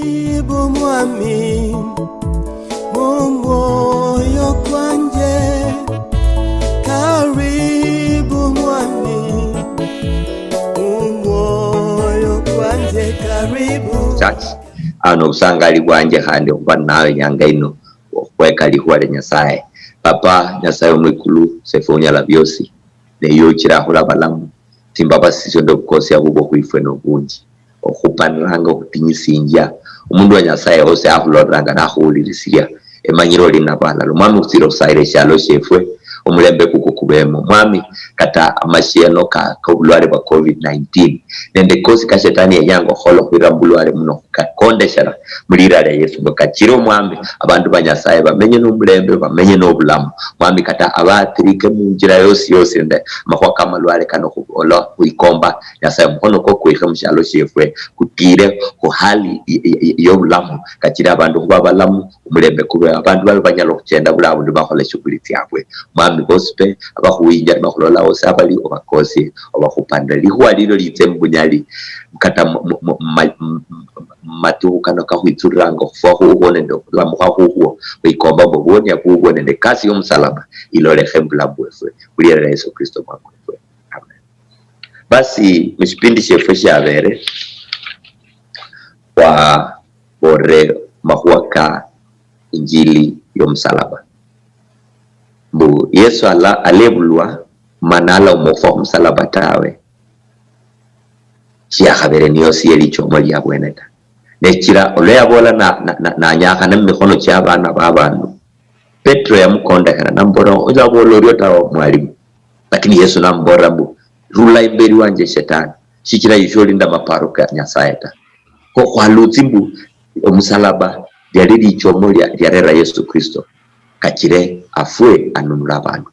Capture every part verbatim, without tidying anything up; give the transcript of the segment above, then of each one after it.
Karibu mwami, mumwoyo kwanje. Karibu mwami, mumwoyo kwanje, karibu. Church, ano obusangali bwanje khandi okhuba ninawe nyanga ino, okhweka likhuwa lia Nyasaye. Papa Nyasaye omwikulu, sefwe unyala biosi, neye ochira akhula balamu. Tsimbabasi tsio nende obukosia bubwo khwifwe nobunji. Okhupaniranga okhutinyisinjia. Omundu wa Nyasaye wosi akhulolelanga nakhuwulirisilia. Emanyire oli nabo alala. Omwami, khutsire okhusayira eshialo shiefwe, omulembe kukwo kubemo. Mwami, kata amashieno ka, kobulwale bwa covid nineteen, nende kosi ka shetani yenyanga okhukhola okhwira mubulwale buno, khukakondeshera mulira lia Yesu, mbu kachire, Omwami, abandu ba Nyasaye bamenye nomulembe, bamenye nobulamu. Mwami, kata abaathirike munjira yosi yosi nende amakhuwa kamalwale kano, khubola khwikomba, Nyasaye, omukhono kwo kwikhe mushialo shiefwe, kutire khuhali y-, y-, y-, yobulamu, kachire abandu khuba abalamu, omulembe kube, abandu babe banyala okhuchenda buli abundu bakhola eshughuli tsiabwe. Mwami, bosi pe abakhuwinja nibakhulola wosi abali, obakosie, obakhupanire. Likhuwa lilio liitse mubunyali, kata mu, mu, mu, ma, mu, mu matukhu kano kakhwitsuliranga okhufwa khukhwo nende okhulamukha khukhwo, khwikomba mbu obuonia bubwo nende ekasi yomusalaba ilolekhe mubulamu bwefwe. Khulira lia Yesu Kristo Mwami wefwe. Amen. Basi, mushipindi shiefwe shiabere, khwabolere makhuwa ka injili yomusalaba. Mbu Yesu ala-, alebulwa, mana alauma okhufwa khumusalaba tawe. Shiyakhabere niyo siye lichomo liabwene ta. Nechira olwa yabola na, na, na, nanyakhana mumikhono chiabana babandu, Petro yamukondekhera, namubolera, "Onyala khubola orio tawe, Mwalimu." Lakini Yesu namubolera mbu, "Rula imberi wanje, Shetani, shichira iwe sholinda maparo ka Nyasaye ta." Kho khwalutsi mbu omusalaba liali lichomo lia, liarera Yesu Kristo, kachire afwe anunule abandu.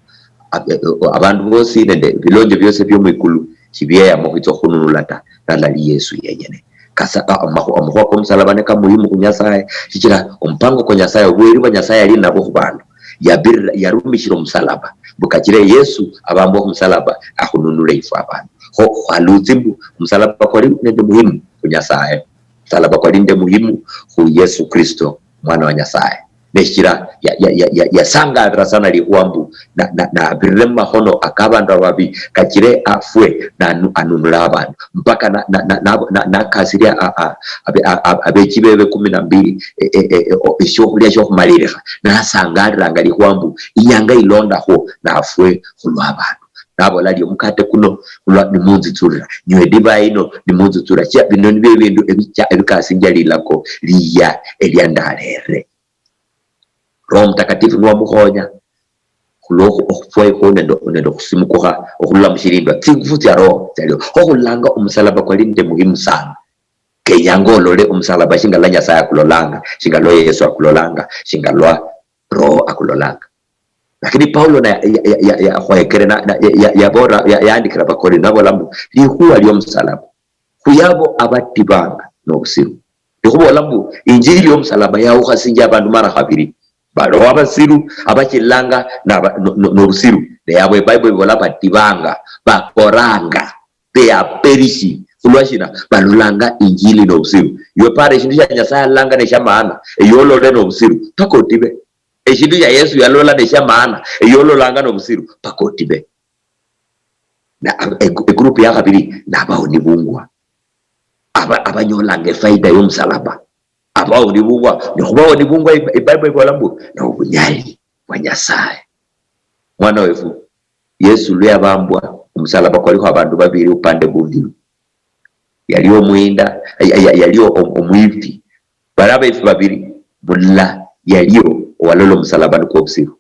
Ab-, abandu bosi nende bilonjo biosi bio mwikulu shibieyama okhwitsa okhununula ta, nalali Yesu yenyene. Kasa, a-, amakhu-, amakhuwa komusalaba ne kamuhimu khu Nyasaye, shichira omupango kwa Nyasaye, obweri bwa Nyasaye ali nabwo khu bandu, yabirira, yarumishira omusalaba, mbu kachire Yesu abambwe khumusalaba, akhununule ifwe abandu. Kho khwalutsi mbu omusalaba kwali nende muhimu khu Nyasaye. Omusalaba kwali nende muhimu khu Yesu Kristo, Mwana wa Nyasaye. Neshira ya-, ya-, ya-, ya-, yasangalira sana likhuwa mbu na-, na-, nabirire mumakhono akabandu ababi, kachire afwe nanu-, anunule abandu. Mpaka na-, na-, na-, na-, na-, nakasiria a-, a-, abe-, a-, a-, abechi bebe kumi na mbili, e-, e-, e-, e-, o-, eshiokhulia shiokhumalirikha. Nasangaliranga likhuwa mbu inyanga ilondakhwo nafwe khulwa abandu. Nabola, "Lia omukate kuno khulwa nimunzitsulira, nywe edivai yino nimunzitsulira." Chia bino nibio ebindu ebicha-, ebikasinjia lilako liya elia ndalere. Roho Mutakatifu niwamukhonya khulwo okhu-, okhufwa ikwo nende, nende okhusimukukha okhurula mushilindwa. Tsingufu tsia Roho tsialio. Kho khulanga omusalaba kwali nende muhimu sana. Kenyanga olole omusalaba shinga lwa Nyasaye akulolanga, shinga lwa Yesu akulolanga, shinga lwa Roho akulolanga. Lakini Paulo na-, ya-, ya-, ya-, ya-, khwekere na-, na-, ya-, ya-, yabora, ya-, yaandikira Bakorinto, nabola mbu, "Likhuwa liomusalaba, khuyabo abatibanga nobusiru." Likhubola mbu, injili yomusalaba yaukhasinjia abandu mara khabiri. Baliho abasiru, abachilanga naba-, no-, no-, nobusiru. Ne yabo Bible ibola batibanga, bakoranga, they are perishing. Khulwa shina? Balolanga injili nobusiru. Iwe para eshindu shia Nyasaye alolanga neshia maana, eyo olole nobusiru, paka otibe. Eshindu shia Yesu yalola neshia maana, eyo ololanga nobusiru, paka otibe. Na, e-, e-, egroup ya khabiri, nabahoni bungwa. Aba-, abanyolanga efaida yomusalaba. Abahoni bungwa, nikhuba bahoni bungwa, i-, i-, Bible ibola mbu, nobunyali bwa Nyasaye. Mwana wefu, Yesu lweyabambwa, omusalaba kwalikho abandu babili upande bundi. Yali omwinda, ya-, ya-, yali o-, omwifi. Bali abefi babili, mulala yali o-, owalola omusalaba nikwo obusiru.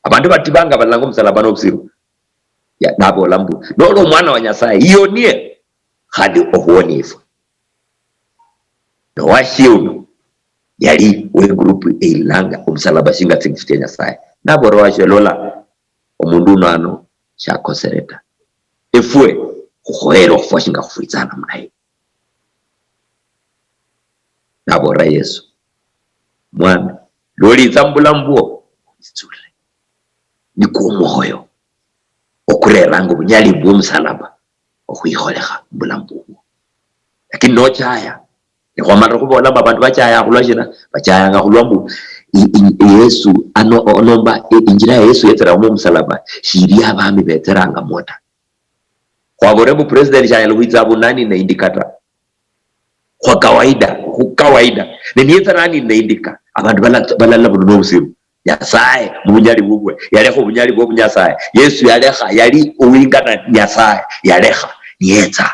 Abandu batibanga balanga omusalaba nobusiru. Ya-, nabola mbu, "Noli omwana wa Nyasaye, iyonie, khandi okhuonie ifwe." Nowashie uno yali we group eilanga omusalaba shinga tsingufu tsia Nyasaye. Nabola washie, "Lola, omundu uno ano shakosere ta. Efwe khukhoyere okhufwa shinga khufwitsana namna hii." Nabola Yesu, "Mwami, lwolitsa mubulamu bwo, witsulire." Nikwo omwoyo okureranga obunyali bwomusalaba okhwikholekha mubulamu bubwo. Lakini nochaya, Nikhwamalire khubola mbu abandu bachaya khulwa shina? Bachayanga khulwa mbu i- i- Yesu ano, nomba i- injira ya Yesu yetseramo omusalaba shili abami betserangamwo ta. Khwabore mbu president shanyala khwitsa abu nani neindika ta. Kwa kawaida, khu kawaida. Ne niyetsa nani neindika, abandu bala- balala buno nobusiru. Nyasaye mubunyali bubwe yalekha obunyali bwobunyasaye. Yesu yalekha, yali uwingana Nyasaye, yalekha niyetsa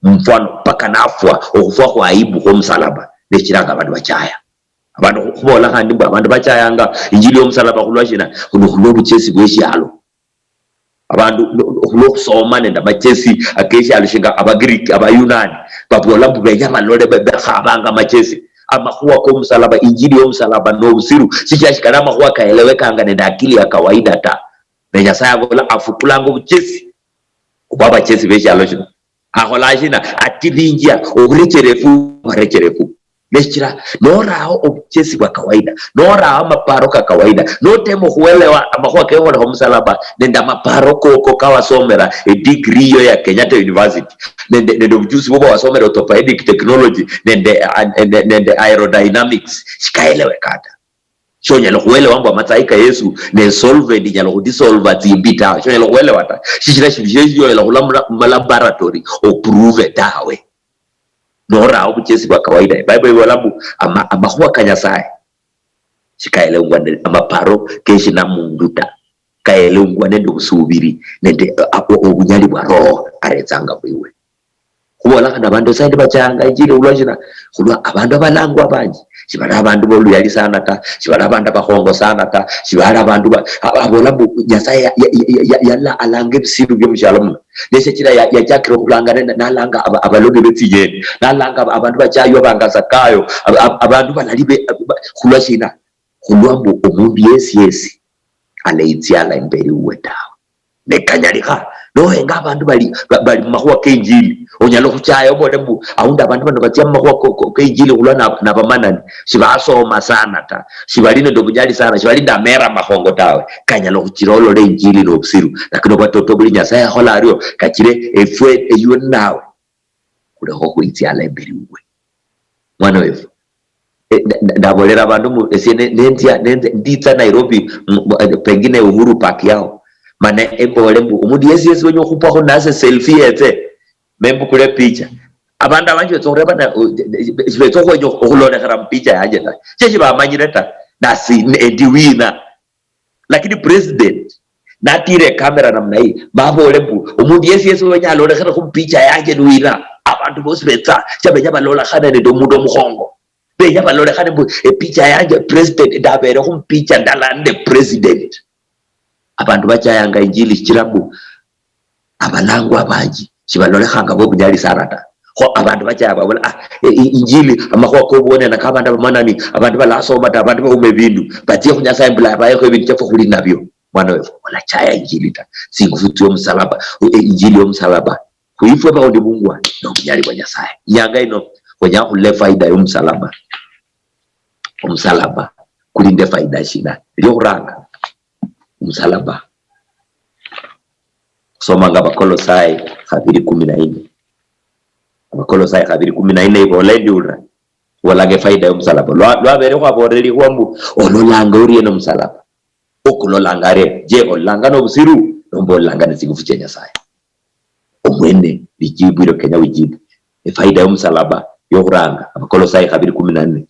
mfano mpaka nafwa, okhufwa khwa aibu khwomusalaba. Nechiranga abandu bachaya. Abandu khu- khubola khandi mbu abandu bachayanga injili yomusalaba khulwa shina? Khulwa khulwa obuchesi bweshialo. Abandu no- no- khulwokhusoma nende amachesi akeshialo shinga Abagiriki, Abayunani, babola mbu benya balole be- bekhabanga amachesi. Amakhuwa komusalaba, injili yomusalaba nobusiru, sichira shikali amakhuwa kaelewekanga nende akili ya kawaida ta. Ne Nyasaye abola afukulanga obuchesi obwa abachesi beshialo shino. Akhola shina? Atilinjia oburecherefu bwarecherefu. Neshira noraho obuchesi bwa kawaida, noraho amaparo ka kawaida, notema okhuelewa amakhuwa kekholekha omusalaba nende amaparo koko kawasomera edigrii yo ya Kenyatta University nende, nende obuchusi bwo bwawasomera orthopedic technology nende, nende, nende aerodynamics, shikaeleweka ta. Shonyala khuelewa mbu amatsayi ka Yesu ne solvent inyala khudissolva tsimbi tawe. Shonyala khuelewa ta. Shichira shindu shiosi shionyala khula mula- mulaboratory oprove tawe. Norawo obuchesi bwa kawaida. Bible ibola mbu ama- amakhuwa ka Nyasaye shikaelewangwa nende amaparo keshinamundu ta. Kaelewangwa nende obusubiri nende, uh, o- obunyali bwa Roho aretsanga mwiwe. Khubola khandi abandu esaindi bachayanga injili khulwa shina? Khulwa abandu abalangwa abanji shibali abandu boluyali sana ta, shibali abandu abakhongo sana ta, shibali abandu ba- a- abola mbu Nyasaye ya- ya- ya- ya- yala alanga ebisiru biomushialo muno. Neshachira ya- yachakire okhulanga nende nalanga aba- abalobi betsiyeni, nalanga aba- abandu bachaywa banga Zakayo, ab- ab- abandu balali be- ab- ba- khulwa shina? Khulwa mbu omundu yesi yesi aleyitsiala imberi wuwe tawe. Ne kanyalikha, nohenga abandu bali, ba- bali mumakhuwa keinjili, onyala okhuchaya obole mbu aundi abandu bano batsia mumakhuwa ko- ko- keinjili khulwa na- nabamanani, shibasoma sana ta, shibali nende obunyali sana, shibali nende amera amakhongo tawe. Kanyala okhuchira olole injili nobusiru, lakini obwatoto buli Nyasaye akhola ario, kachire efwe eywe nawe khulekha okhwitsiala imberi wuwe. Mwana wefu, eh, nda- nda- ndabolera abandu mu- esie ne- nenzia nenze- nditsa Nairobi, mu- mu- eh, pengine Uhuru Park yao, mana embole mbu omundu yesi yesi wenya okhupakho nase selfie yetse, membukule picha. Abandu abanji betsa okhureba na- o- de- de- betsa okhwenya okhulolekhera mupicha yanje ta, cheshi bamanyire ta, nasi endi wina. Lakini president natira ekamera namna hii, mabole mbu omundu yesi yesi wenya alolekhere khupicha yanje niwina. Abandu bosi betsa chabenya balolekhane nende omundu omukhongo, benya balolekhane mbu epicha yanje president, ndabere khupicha ndala nende president. Abandu bachayanga injili shichira mbu abalangwa abanji shibalolekhanga bobunyali sana ta. Kho abandu bachaya babola, ah, e- i- injili, amakhuwa kobuwone nako abandu abamanani, abandu balasoma ta, abandu bauma ebindu, batsie khu Nyasaye mbula abayekho ebindu chiefwe khuli nabio. Mwana wefu, olachaya injili ta. Tsingufu tsiomusalaba, e- injili yomusalaba khwifwe bawo nibungwa nobunyali bwa Nyasaye. Inyanga ino khwenya khulole faida yomusalaba. Omusalaba kuli nende faida shina? Liokhuranga, omusalaba. Khusomanga Abakolosai khabiri kumi na nne. Abakolosai khabiri kumi na nne ibola endi ulira, ibolanga efaida yomusalaba. Lwa- lwabere khwabolera likhuwa mbu ololanga oriena omusalaba? Okulolanga arie, je, ololanga nobusiru nomba ololanga netsingufu tsia Nyasaye? Omwene lijibu ilo kenya wijibu. Efaida yomusalaba yokhuranga, Abakolosai khabiri kumi na nne,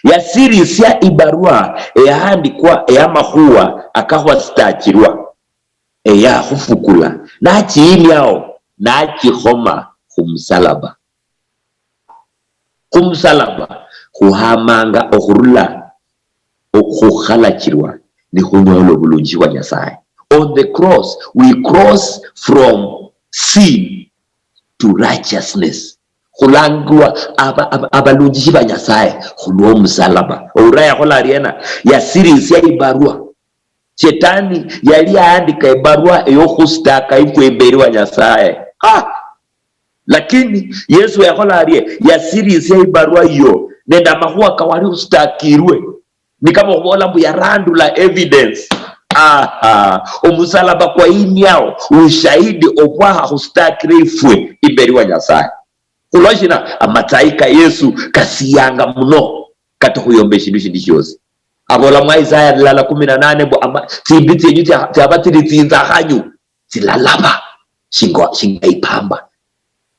yasirisia ibarua eyahandikwa eyamakhuwa akakhwasitachirwa, eyakhufukula, nachiiniao, nachikhoma khumusalaba. Khumusalaba khuhamanga okhurula okhukhalachirwa nikhunyola obulunji bwa Nyasaye. On the cross we cross from sin to righteousness. Khulangwa aba- aba- abalunjishi ba Nyasaye khulwomusalaba. Oura yakhola ariena? Yasirisia ibarua. Shetani yali yaandika ebarua eyokhusitaka ifwe imberi wa Nyasaye. Ah! Lakini Yesu yakhola arie? Yasirisia ibarua iyo nende amakhuwa kawali khusitakirwe, nikaba okhubola mbu yarandula evidence. Aha, omusalaba kwayiniao ushahidi obwakha khusitakire ifwe imberi wa Nyasaye. Khulwa shina? Amatsayi ka Yesu kasiyanga muno, kata khuyomba eshindu shindi shiosi. Abola mwa Isaya lilala kumi na nane mbu, ama-, tsimbi tsienyu tsia-, tsiaba tsili tsinzakhanyu, tsilalaba shinga, shinga ipamba.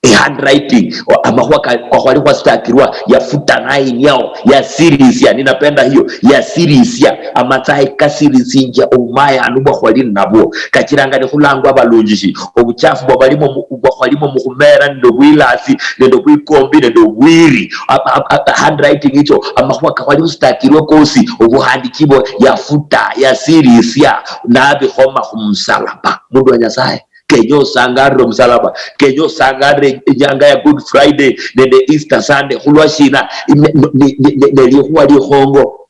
E handwriting, o-, amakhuwa ka-, kakhwali khwasitakirwa, yafuta nainiao, yasirisia, ninapenda hiyo, yasirisia, amatsayi kasirisinjia obumayanu bwakhwali ninabwo. Kachiranga nikhulangwa abalunjishi, obuchafu bwabalimo mu-, bwakhwalimo mukhumera nende obwilasi, nende obwikombi, nende obwiri. A-, a-, a-, handwriting icho, amakhuwa kakhwali khustakirwa kosi, obuhandiki bo, yafuta, yasirisia, nabikhoma khumusalaba. Mundu wa Nyasaye, kenya osangalire omusalaba, kenya osangalire inyanga ya Good Friday nende Easter Sunday. Khulwa shina? Ne-, ne-, ne-, ne-, nelikhuwa likhongo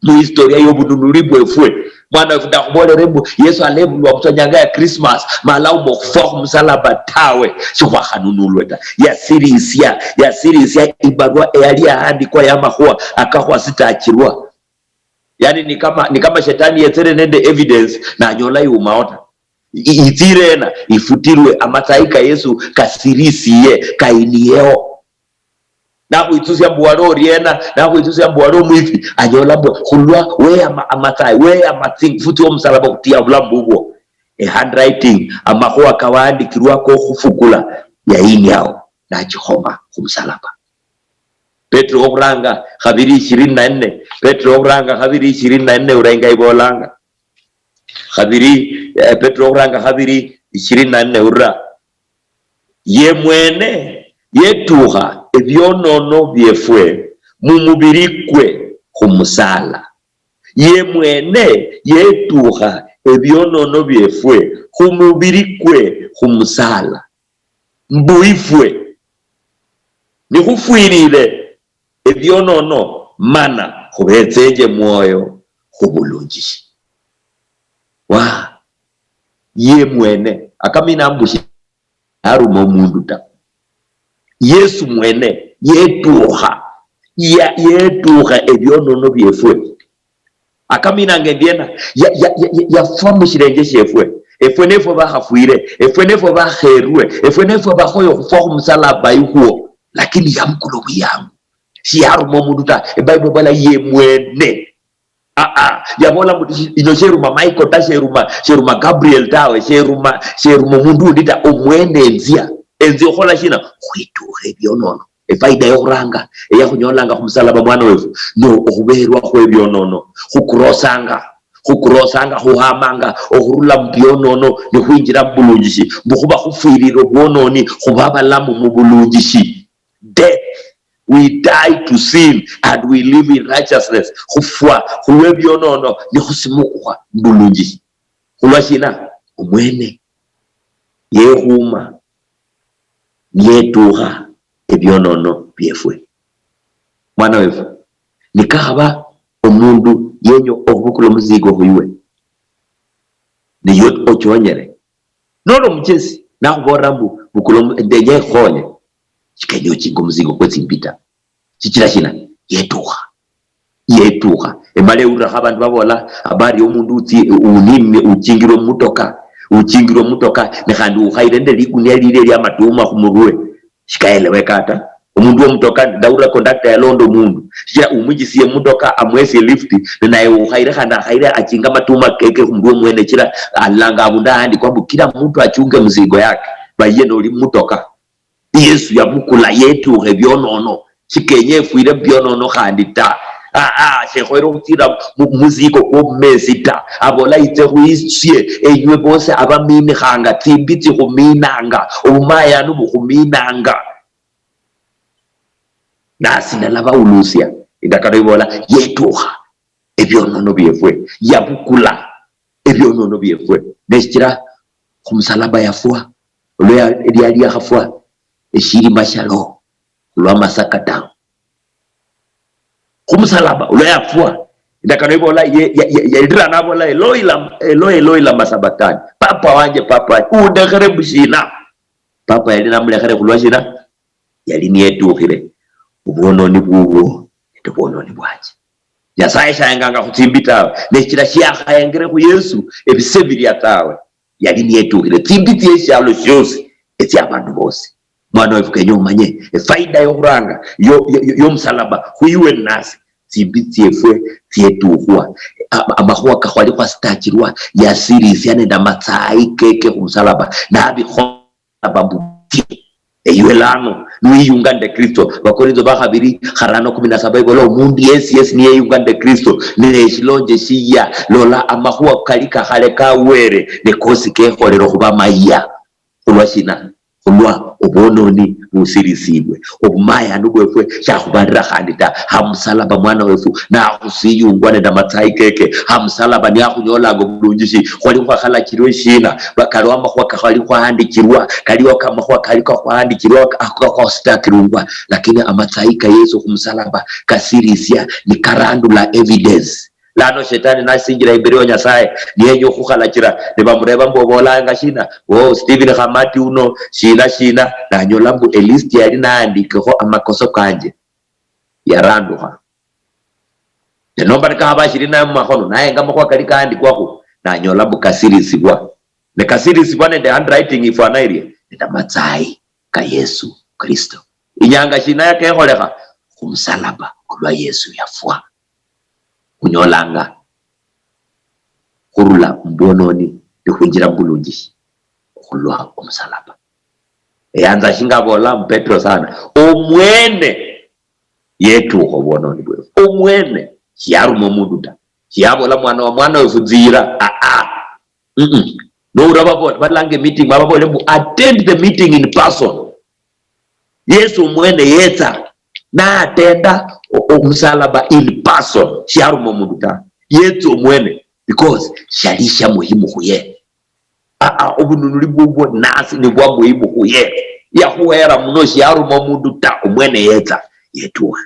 muhistoria yobununuli bwefwe. Mwana wefu, ndakhubolere mbu Yesu alebulwa butswa nyanga ya Christmas, malauma okhufwa khumusalaba tawe, sikhwakhanunulwe ta. Yasirisia, yasirisia ibarua eyali yahandikwa yamakhuwa akakhwasitachirwa. Yani, ni kama, ni kama shetani yetsere nende evidence, nanyola iumao ta. I-, itsire ena, ifutirwe, amatsayi ka Yesu kasirisiye, kainiyeo. Nakhwitsusia mbu wali oriena, nakhwitsusia mbu wali omwifi, anyola mbu khulwa weya ama-, amatsayi, weya amatsingufu tsiomusalaba khutia obulamu bubwo. E handwriting, amakhuwa kawandikirwa kokhufukula, yainiao, nachikhoma khumusalaba. Petro wokhuranga khabiri ishirini na nne, Petro wokhuranga khabiri ishirini na nne urenga ibolanga. Khabiri, eh, Petro wokhuranga khabiri ishirini na nne urira, "Ye mwene yetukha ebionono biefwe mumubiri kwe khumusala." Ye mwene yetukha ebionono biefwe khumubiri kwe khumusala. Mbu ifwe nikhufwirire ebionono, mana khubetsenje mwoyo khubulunjishi. Wa, ye mwene, akamina mbu shi-, yaruma omundu ta. Yesu mwene yetukha, ya-, yetukha ebionono biefwe. Akaminanga endiena, ya-, ya-, ya-, ya-, yafwa mushilenje shiefwe. Efwe nefwe bakhafwire, efwe nefwe bakherwe, efwe nefwe bakhoye okhufwa khumusalaba ikhwo, lakini yabukula obuyangu. Shiyaruma omundu ta. Ebible ebola ye mwene. Ah, ah, yabola mbu, "Shi-, ino sheruma Michael ta, sheruma, sheruma Gabriel tawe, sheruma, sheruma omundu undi ta, omwene enzia. Enzia okhola shina? Khwitukha ebionono." Efaida yokhuranga eyakhunyoolanga khumusalaba, mwana wefu, no okhubeerwa khwebionono. Khukurosanga, khukurosanga, khuhamanga okhurula mubionono nikhwinjira mubulunjishi, mbu khuba khufwirire obwononi khuba abalamu mubulunjishi. Death, we die to sin and we live in righteousness. Khufwa khulwebionono nikhusimukukha mubulunjishi. Khulwa shina? Omwene yekhuma niyetukha ebionono biefwe. Mwana wefu, nikakhaba omundu yenya okhubukula omuzigo khwiwe, niyo ochonyere, noli omuchesi, nakhubolera mbu, "Bukula omu-, ndenya ekhonye," shikenya ochinga omuzigo kwetsimbi ta. Shichira shina? Yetukha. Yetukha. Emala ewulirakho abandu babola habari yomundu utsi-, unimie, uchingirwe mumotoka. Uchingirwe mumotoka, ne khandi ukhaire nende ligunia lili eliamatuma khumurwe. Shikaeleweka ta. Omundu womutoka, ndawulira conductor yalonda omundu. Shichira umwichisie mumotoka, amwesie lift, ne naye ukhaire khandi akhaire achinga amatuma keke khumurwe mwene, chira alanga abundu ahandi kwambu kila mtu achunge mzigo yake. Baye noli mumotoka. Yesu yabukula, yetukha ebionono. Shikenya efwire mubionono khandi ta. Ah, ah, shekhoyere okhutsira mu-, muziko kwobumesi ta. Abola, "Itse khwisie, enywe bosi abaminikhanga, tsimbi tsikhuminanga, obumayanu bukhuminanga." Nasi nalabawulusia, indakano ibola, yetukha ebionono biefwe, yabukula ebionono biefwe. Neshichira khumusalaba yafwa, olwa ya-, lyali yakhafwa, eshirima shialo, olwa masaka tawe. Khumusalaba, olwa yafwa, indakano ibola, ye-, ye-, ye-, yalira nabola, "Eloi lam-, Eloi, Eloi, lama sabachthani?" "Papa wanje, Papa wanje, undekhere mbushina?" Papa yali namulekhere khulwa shina? Yali niyetukhire obwononi bubwo nende obwononi bwanje. Nyasaye shayenganga khutsimbi tawe, nechira shiyakhayengire khu Yesu ebise bilia tawe. Yali niyetukhire tsimbi tsieshialo shiosi, etsia abandu bosi. Mwana wefu, kenya omanye efaida yokhuranga yo- yo- yo- yomusalaba khwiwe nasi. Tsimbi tsiefwe tsietukhwa. A- amakhuwa kakhwali khwasitachirwa yasirisia nende amatsayi keke khumusalaba, nabikhola babutie. Eywe lano niwiyunga nende Kristo. Bakorintho bakhabiri kharano kumi na saba ibola, omundu yesi yesi niyeyunga nende Kristo neshilonje shiya, lola, amakhuwa kali kakhale kawere, ne kosi kekholere okhuba mayia. Khulwa shina? Khulwa obwononi busirisibwe. Obumayanu bwefwe shakhubalira khandi ta. Hamusalaba, mwana wefu, nakhusiyungwa nende amatsayi keke. Hamusalaba niakhunyolanga obulunjishi. Khwali khwakhalachirwa eshina? Bakaliwo amakhuwa kakhwali khwahandichirwa, kaliwo amakhuwa kali kakhwahandichirwa, ako kakhwasitakirungwa. Lakini amatsayi ka Yesu khumusalaba kasirisia nikarandula evidence. Lano shetani nasinjira imberi wa Nyasaye, niyenya okhukhalachira, nibamureba mbu, "Obolanga shina? Oh, Stephen Khamati uno, shina, shina?" Nanyola mbu elist yali naandikekho amakoso kanje yarandukha. Ne nomba nikakhaba ashiri naye mumakhono, nayenga amakhuwa kali kaandikwakho, nanyola mbu kasirisibwa. Ne kasirisibwa nende handwriting ifwana irie, nende amatsayi ka Yesu Kristo. Inyanga shina yakekholekha? Khumusalaba, olwa Yesu yafwa. Khunyolanga khurula mubwononi nikhwinjira mubulunjishi khulwa omusalaba. Eyanza shinga abola mu Petro sana, omwene yetukha obwononi bwefu. Omwene shiyaruma omundu ta. Shiyabola, "Mwana wa mwana wefu, nzira." Aa. Mm-mm. Noura babola, balanga emeeting, bababole mbu, "Attend the meeting in person." Yesu omwene yetsa, natenda o- omusalaba in person. Shiaruma omundu ta, yetsa omwene, because shali sha muhimu khuye. Aa, obununuli bubwo nasi nibwa muhimu khuye. Yakhuhera muno, shiaruma omundu ta, omwene yetsa, yetukha.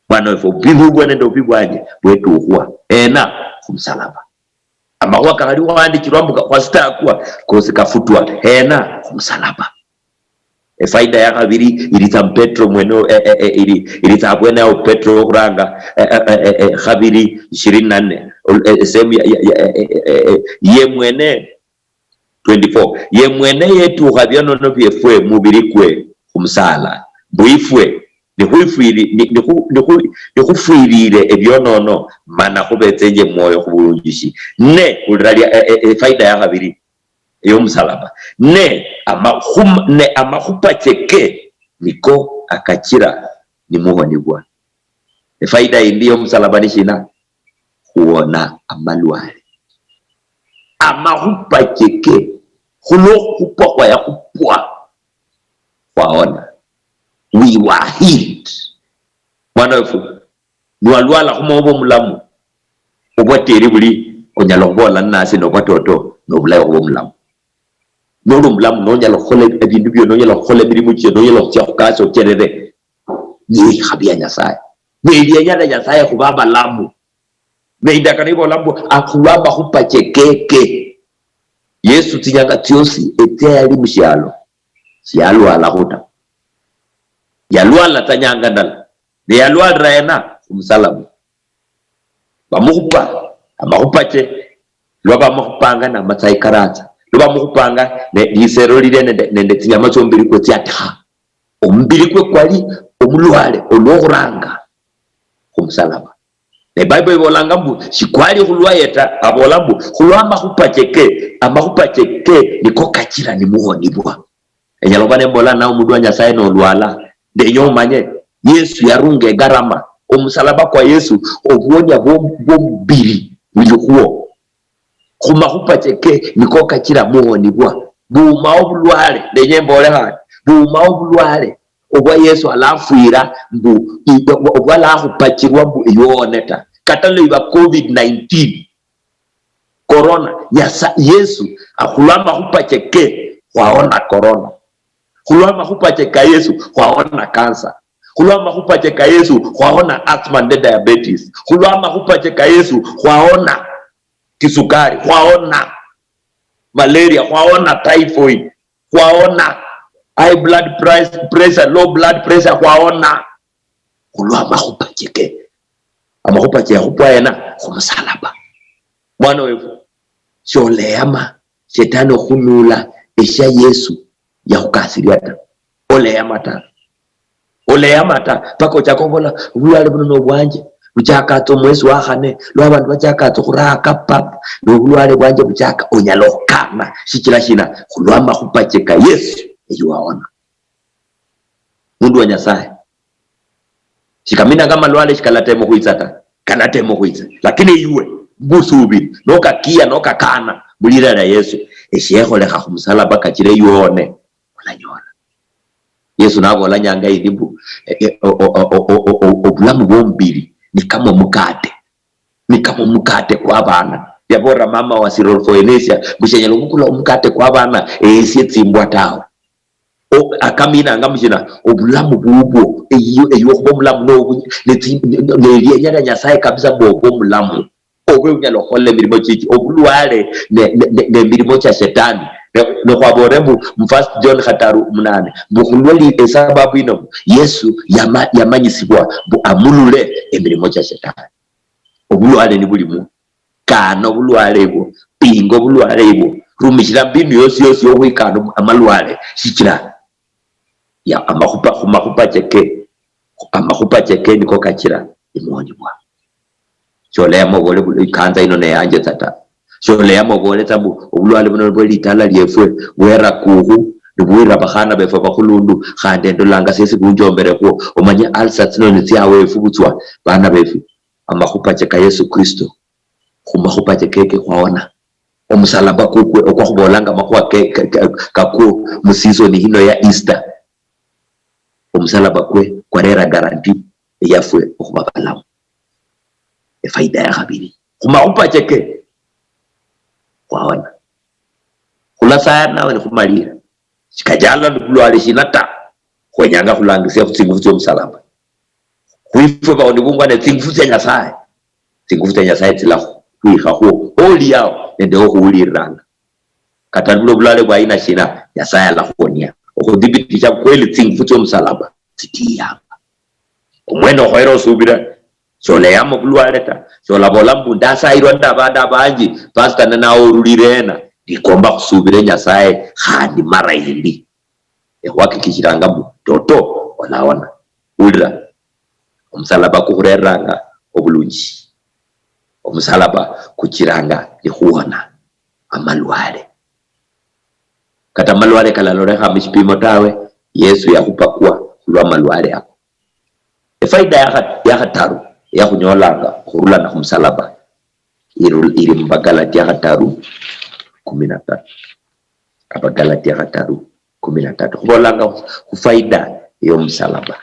Mwana wefu, obubi bubwo nende obubi bwanje bwetukhwa ena? Khumusalaba. Amakhuwa kakhali khwandichirwa mbu khwasitakwa, kosi kafutwa hena? Khumusalaba. Efaida ya khabiri ilitsa mu Petro mwene, e- e- e- ili- ilitsa abwene ao Petro wokhuranga, e- e- e- e- e- khabiri ishirini na nne, ol- e- esehemu ya- ya- ya- e- e- e- e- ye mwene twenty-four, ye mwene yetukha bionono biefwe mubiri kwe khumusala, mbu ifwe nikhwifwiri- ni- nikhu- nikhu- nikhufwirire ebionono, mana khubetsenje mwoyo khubulunjishi. Ne khulira lia- e- e- efaida ya khabiri eyomusalaba, ne amakhum- ne amakhupa cheke niko akachira nimuhonibwa. Efaida yindi yomusalaba ni shina? Khuwona amalwale. Amakhupa cheke, khulwo khupwa khwaya khupwa, khwawona. We were healed. Mwana wefu, niwalwala khuma oba omulamu, obwateri buli onyala khubola ninasi nobwatoto, nobulayi khuba omulamu. Noli omulamu, nonyala khukhola ebindu bio, nonyala khukhola emirimu chio, nonyala khutsia khukasi ocherere. Niyo ikhabi ya Nyasaye. Ne lienya lia Nyasaye khuba abalamu. Ne indakano ibola mbu, "Akhulwa amakhupa che keke." Yesu tsinyanga tsiosi etsia yali mushialo, shiyalwalakho ta. Yalwala tsa nyanga ndala. Ne yalwalira hena? Khumusalaba. Bamukhupa amakhupa che, lwa bamukhupanga namatsayi karatsa, lwa bamukhupanga ne lisero lilia nende, nende tsinyama tsiombili kwe tsiatikha. Omubili kwe kwali omulwale olwokhuranga khumusalaba. Ne Bible ibolanga mbu shikwali khulwaye ta, abola mbu khulwa amakhupa cheke, amakhupa cheke niko kachira nimuhonibwa. Enyala khuba nembola nawe omundu wa Nyasaye nolwala, ndenya omanye Yesu yarunga egarama, omusalaba kwa Yesu, obwonia bwo- bwomubiri buli khwo. Khumakhupa cheke niko kachira muhonibwa. Buumao obulwale, ndenya embole khandi, buumao obulwale obwa Yesu alafwira mbu, i- obwa alakhupachirwa mbu iwe one ta. Kata lwa iba covid nineteen, corona, Nyasa- Yesu, khulwa amakhupa cheke khwaona corona. Khulwa amakhupa cheka Yesu khwaona cancer. Khulwa amakhupa cheka Yesu khwaona asthma nende diabetes. Khulwa amakhupa cheka Yesu khwaona kisukari, khwaona malaria, khwaona typhoid, khwaona high blood price- pressure, low blood pressure, khwaona khulwa amakhupa cheke. Amakhupa chekhupwa yena? Khumusalaba. Mwana wefu, sholeyama shetani okhunula esha Yesu yakhukasiria ta. Oleyama ta. Oleyama ta, paka ochaka obola, "Obulwale buno nobwanje, buchakatsa omwesi wa khane, lwa abandu bachakatsa okhuraka pap, nobulwale bwanje buchaka," onyala okhukana. Shichila shina? Khulwa amakhupa che ka Yesu, eyi waona. Mundu wa Nyasaye. Shikaminanga amalwale shikalatema okhwitsa ta, kalatema okhwitsa. Lakini iwe, busubiri, nokakia, nokakana, mulira lia Yesu, eshiekholekha khumusalaba kachire iwe one, olanyola. Yesu naboola nyanga yindi mbu, eh, eh, o-, o-, obulamu bwomubiri ni kama omukate, ni kama omukate kwa abana. Yaboolera mama wa Syrophoenicia mbu shenyala obukula omukate kwa abana eesie tsimbwa tawe. O-, akaminanga mushina? Obulamu bubwo, eyo, eyo okhuba omulamu nobu-, ne tsi-, ne, ne, ne lienya lia Nyasaye kabisa mbu obe omulamu. Obe onyala okhola emirimo chichi, obulwale ne, ne, ne, ne mirimo chia shetani. Ne, ne khwabore mbu mu First John khataru munane, mbu khulwa li-, esababu ino Yesu yama-, yamanyisibwa mbu amulule emirimo chia shetani. Obulwale nibulimu, kana obulwale ebwo, pinga obulwale ebwo, rumishira mbinu yosi yosi yokhwikana obu-, amalwale, shichira ya, amakhupa, khumakhupa cheke, amakhupa cheke niko kachira imuonibwa. Sholeyama obole bula ikanza ino neyanje tsa ta. Sholeyama obole tsa mbu obulwale buno nibwo litala liefwe, bwera kukhu, nibwira bakhana befwe bakhulundu, khandi endolanga siesi bunjombere khwo. Omanye ulcer tsino nitsiawefu butswa, bana befu. Amakhupa che ka Yesu Kristo, khumakhupa che keke khwaona. Omusalaba kukwe okwa khubolanga amakhuwa ke-, ke-, ke-, kakwo mu season hino ya Easter. Omusalaba kwe kwarera guarantee eyafwe okhuba balamu. Efaida ya khabiri, khumakhupa cheke khwaona. Khulasaya nawe nikhumalira. Shikachala nibulwale shina ta. Khwenyanga khulangisia khutsingufu tsiomusalaba. Khwifwe baonibungwa ne tsingufu tsia Nyasaye. Tsingufu tsia Nyasaye tsilakhwikhakho oli yao nende okhuwulilanga. Kata nibula obulwale bwa aina shina, Nyasaye alakhuhonia. Okhuthibitisha kweli tsingufu tsiomusalaba tsitiyanga. Omwene okhoyera osubira, sholeyama obulwale ta, sholabola mbu ndasayirwa nende abandu abanji, pastor nanawe orulire ena, ndikomba khusubire Nyasaye khandi mara yindi. Ekhwakikishiranga mbu toto olaona. Ulira, omusalaba kukhureranga obulunji. Omusalaba kuchiranga nikhuona amalwale. Kata amalwale kalalolekha mushipimo tawe, Yesu yakhupakwa khulwa amalwale ako. Efaida yakha-, yakhataru yakhunyolanga okhurulana khumusalaba iru-, iri mubagalatia khataru kumi na tatu. Abagalatia khataru kumi na tatu. Khubolanga khufaida yomusalaba.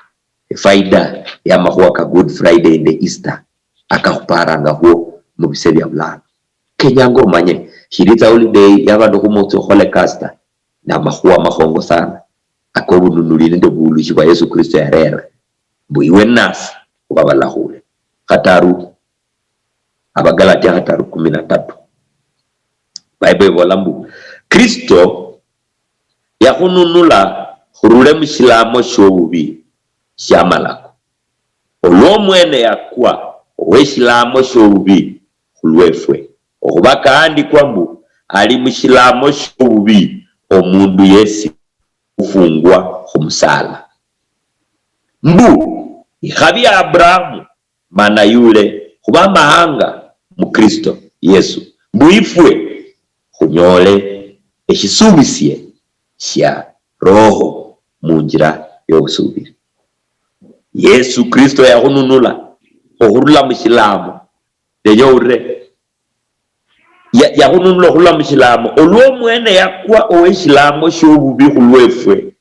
Efaida yamakhuwa ka Good Friday nende Easter akakhuparanga khwo mubise bia bulano. Kenyanga omanye, shiritsa holiday yabandu khumutsi okhole kasta, namakhuwa makhongo sana akobununuli nende bulushi bwa Yesu Kristo yarera, mbu iwe nasi khuba balakhule. Khataru, Abagalatia khataru kumi na tatu. Bible ibola mbu, Kristo yakhununula khurule mushilamo shiobubi shiamalako. Olwo omwene yakwa oweshilamo shiobubi khulwefwe. Okhuba kaandikwa mbu, ali mushilamo shiobubi omundu yesi ufungwa khumusala. Mbu, ikhabi ya Abrahamu mana yule khuba amahanga mu Kristo Yesu, mbu ifwe khunyole eshisubisye shia Roho munjira yobusubiri. Yesu Kristo yakhununula okhurula mushilamo. Ndenya ourire. Ya-, yakhununula okhurula mushilamo, olwo omwene yakwa oweshilamo shiobubi khulwefwe.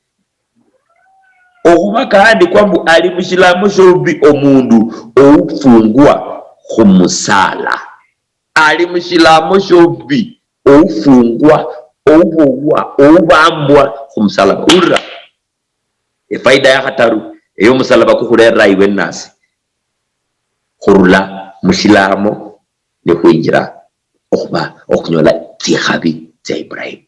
Okhuba kaandikwa mbu, ali mushilamo shiobubi omundu oufungwa khumusala. Ali mushilamo shiobubi oufungwa, oubowwa, oubambwa khumusala. Ulira. Efaida yakhataru eyomusalaba kukhurera iwe nasi, khurula mushilamo nikhwinjira okhuba, okhunyola tsikhabi tsia Ibrahim.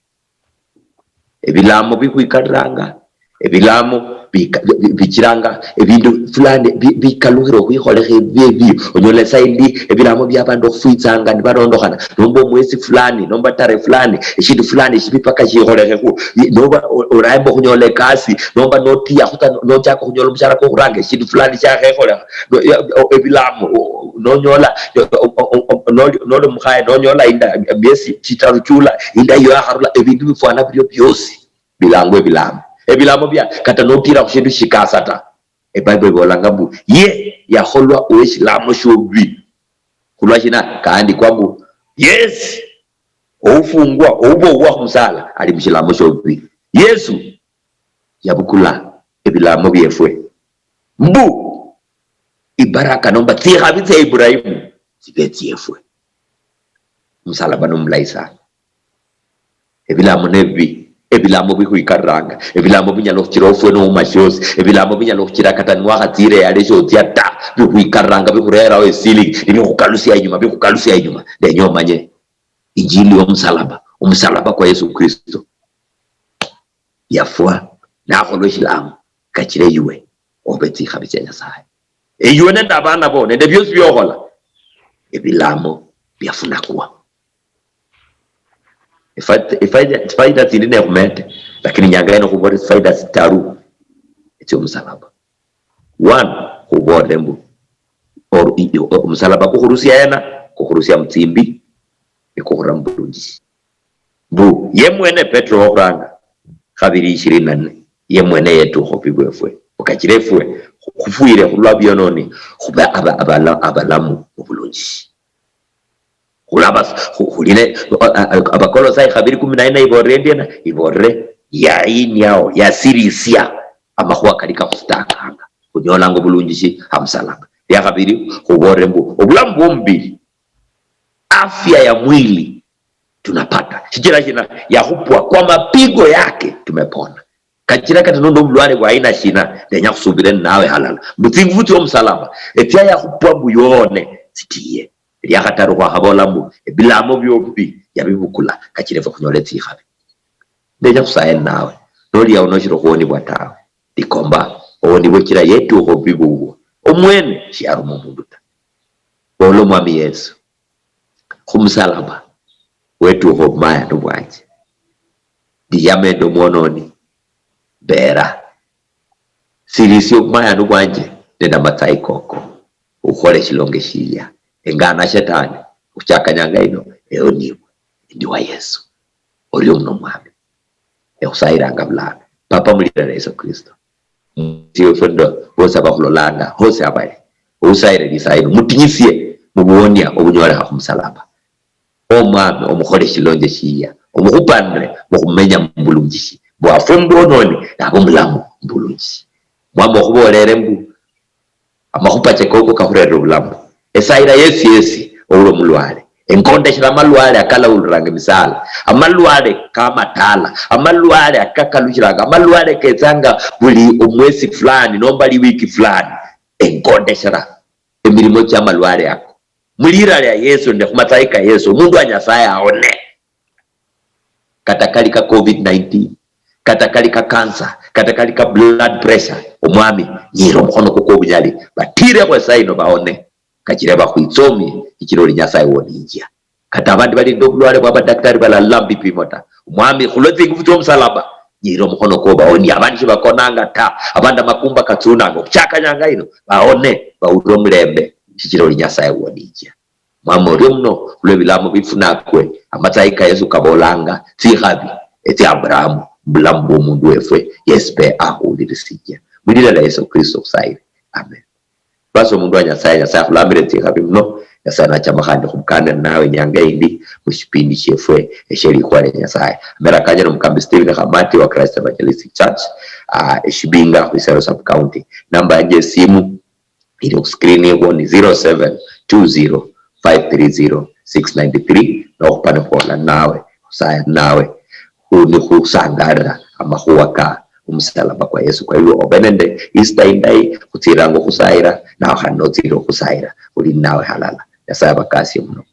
Ebilamo bikhwikaliranga, Ebilamo bika- bi- bichiranga ebindu fulani bi- bikalukhira okhwikholekha ebibi ebio. Onyola esaindi ebilamo bia abandu okhufwitsanga nibarondokhana, nomba omwesi fulani, nomba tare fulani, eshindu fulani eshibi paka shikholekhekhu. Nomba o- oraemba okhunyola ekasi, nomba notiya khuta nochaka okhunyola omushara kwokhuranga, eshindu fulani shiakhekholekha. No- ya- o- ebilamo o- nonyola o- o- o- o- noli noli omukhaye nonyola inda miesi chitaru chula, inda iyo yakharula, ebindu bifwana birio biosi. Bilangwa ebilamo. Ebilamo bia kata notira khushindu shikasa ta. Ebible ibolanga mbu ye yakholwa oweshilamo shobubi. Khulwa shina? Kaandikwa mbu, Yesu oufungwa, oubowa khumusala ali mushilamo shobubi. Yesu yabukula ebilamo biefwe, mbu ibaraka nomba tsikhabi tsia Ibrahimu tsibe tsiefwe. Omusalaba nomulayi sana. Ebilamo nebibi. Ebilamo bikhwikariranga, ebilamo binyala okhuchira ofwe nouma shiosi, ebilamo binyala okhuchira kata niwakhatsire yale shotsia ta, bikhwikariranga, bikhurerawo esiling, nibikhukalusia inyuma, bikhukalusia inyuma. Ndenya omanye injili yomusalaba, omusalaba kwa Yesu Kristo. Yafwa, nakholwa eshilamo, kachire iwe obe tsikhabi tsia Nyasaye. Iwe nende abana bo, nende biosi biokhola, ebilamo biafunakwa. Efaida, efaida, tsifaida tsindi nekhumete, lakini nyanga yino khubole tsifaida tsitaru etsiomusalaba. One, khubolere mbu oru- i- i- omusalaba kukhurusia hena? Kukhurusia mutsimbi, nikukhura mubulunjishi. Mbu ye mwene Petro wokhuranga khabiri ishirini na nne, ye mwene yetukha obubi bwefwe, okachira efwe khu- khufwire khulwa biononi, khube aba- abala- abalamu mubulunjishi. Khulaba- khu- khulile a- a- Abakolosai khabiri kumi na nne ibolere endiena? Ibolere yainiao, yasirisia amakhuwa kali kakhustakanga, khunyolanga obulunjishi hamusalaba. Liakhabiri, khubolere mbu obulamu bwomubiri, afya ya mwili tunapata. Shichira shina? Yakhupwa, kwa mapigo yake tumepona. Kachira kata noli nobulwale bwa aina shina, ndenya khusubire ninawe halala mbu tsingufu tsiomusalaba, etsia yakhupwa mbu yone tsitiye. Liakhataru khwakhabola mbu ebilamo biobubi yabibukula, kachira efwe khunyola etsikhabi. Ndenya khusaye ninawe, noli yao noshiri okhuwonibwa tawe, likomba owonibwe chira yetukha obubi bubwo, omwene shiaruma omundu ta. Bola Omwami Yesu, khumusalaba wetukha obumayanu bwanje. Ndiyamenda omwononi, mbera. Sirisia obumayanu bwanje nende amatsayi koko, ukhole eshilonge shilia. Engana shetani, khuchaka nyanga ino, eonibwe. Ndi wa Yesu. Orio muno Omwami. Ekhusayiranga bulano. Papa, mulira lya Yesu Kristo. Musi wefwe ndo, bosi abakhulolanga, hosi abali. Ousayire lisayi lino, mutinyisie mubuwonia obunyolekha khumusalaba. Omwami, omukhole shilonje shia, omukhupanire mukhumenya mubulunjishi. Bwafwe mubwononi, naba omulamu mubulunjishi. Mwami, okhubolere mbu, amakhupa che koko kakhurerera obulamu. Esayira yesi yesi ouli omulwale. Enkondeshera amalwale akalauliranga emisala, amalwale kamatala, amalwale akakalushiranga, amalwale ketsanga buli omwesi fulani nomba liwiki fulani. Enkondeshera emirimo chia amalwale ako. Mulira lia Yesu nende khumatsayi ka Yesu, omundu wa Nyasaye aone. Kata kali ka covid nineteen, kata kali ka cancer, kata kali ka blood pressure, Omwami, nyira omukhono kwo kwobunyali, batirekho esaa ino baone, kachire bakhwitsomie, shichira oli Nyasaye woninjia. Kata abandi bali nende obulwale bwa abadaktari balalola mbipimo ta, Omwami, khulwa tsingufu tsiomusalaba, nyira omukhono kwo baonie. Abandi shibakonanga ta, abandi amakumba katsunanga, okhuchaka nyanga ino baone, baulire omulembe, shichira oli Nyasaye woninjia. Mwami, orio muno, khulwa ebilamo bifunakwe, amatsayi ka Yesu kabolanga, tsikhabi etsia Aburahamu mubulamu bwomundu wefwe yesi pe akhulirisiye. Mulira lia Yesu Kristo khusayire. Amen. Basi omundu wa Nyasaye, Nyasaye akhulamire tsikhabi muno, Nyasaye nachama khandi khubukane ninawe inyanga yindi mushipindi shiefwe eshe likhuwa lia Nyasaye. Amera kanje nomukambi Stephen Khamati wa Christ Evangelistic Church, ah, Eshibinga, Khwisero Sub County. Namba yanje yesimu, iri khuscreen ikhwo ni zero seven two zero five three zero six nine three, nokhupa nikhwola ninawe, khusaya ninawe, khu- nikhusangalira amakhuwa ka omusalaba kwa Yesu. Kwa hivyo, obe nende Easter indayi, khutsiranga okhusayira, nawe khandi notsire okhusayira, khuli ninawe halala. Nyasaye abakasie muno.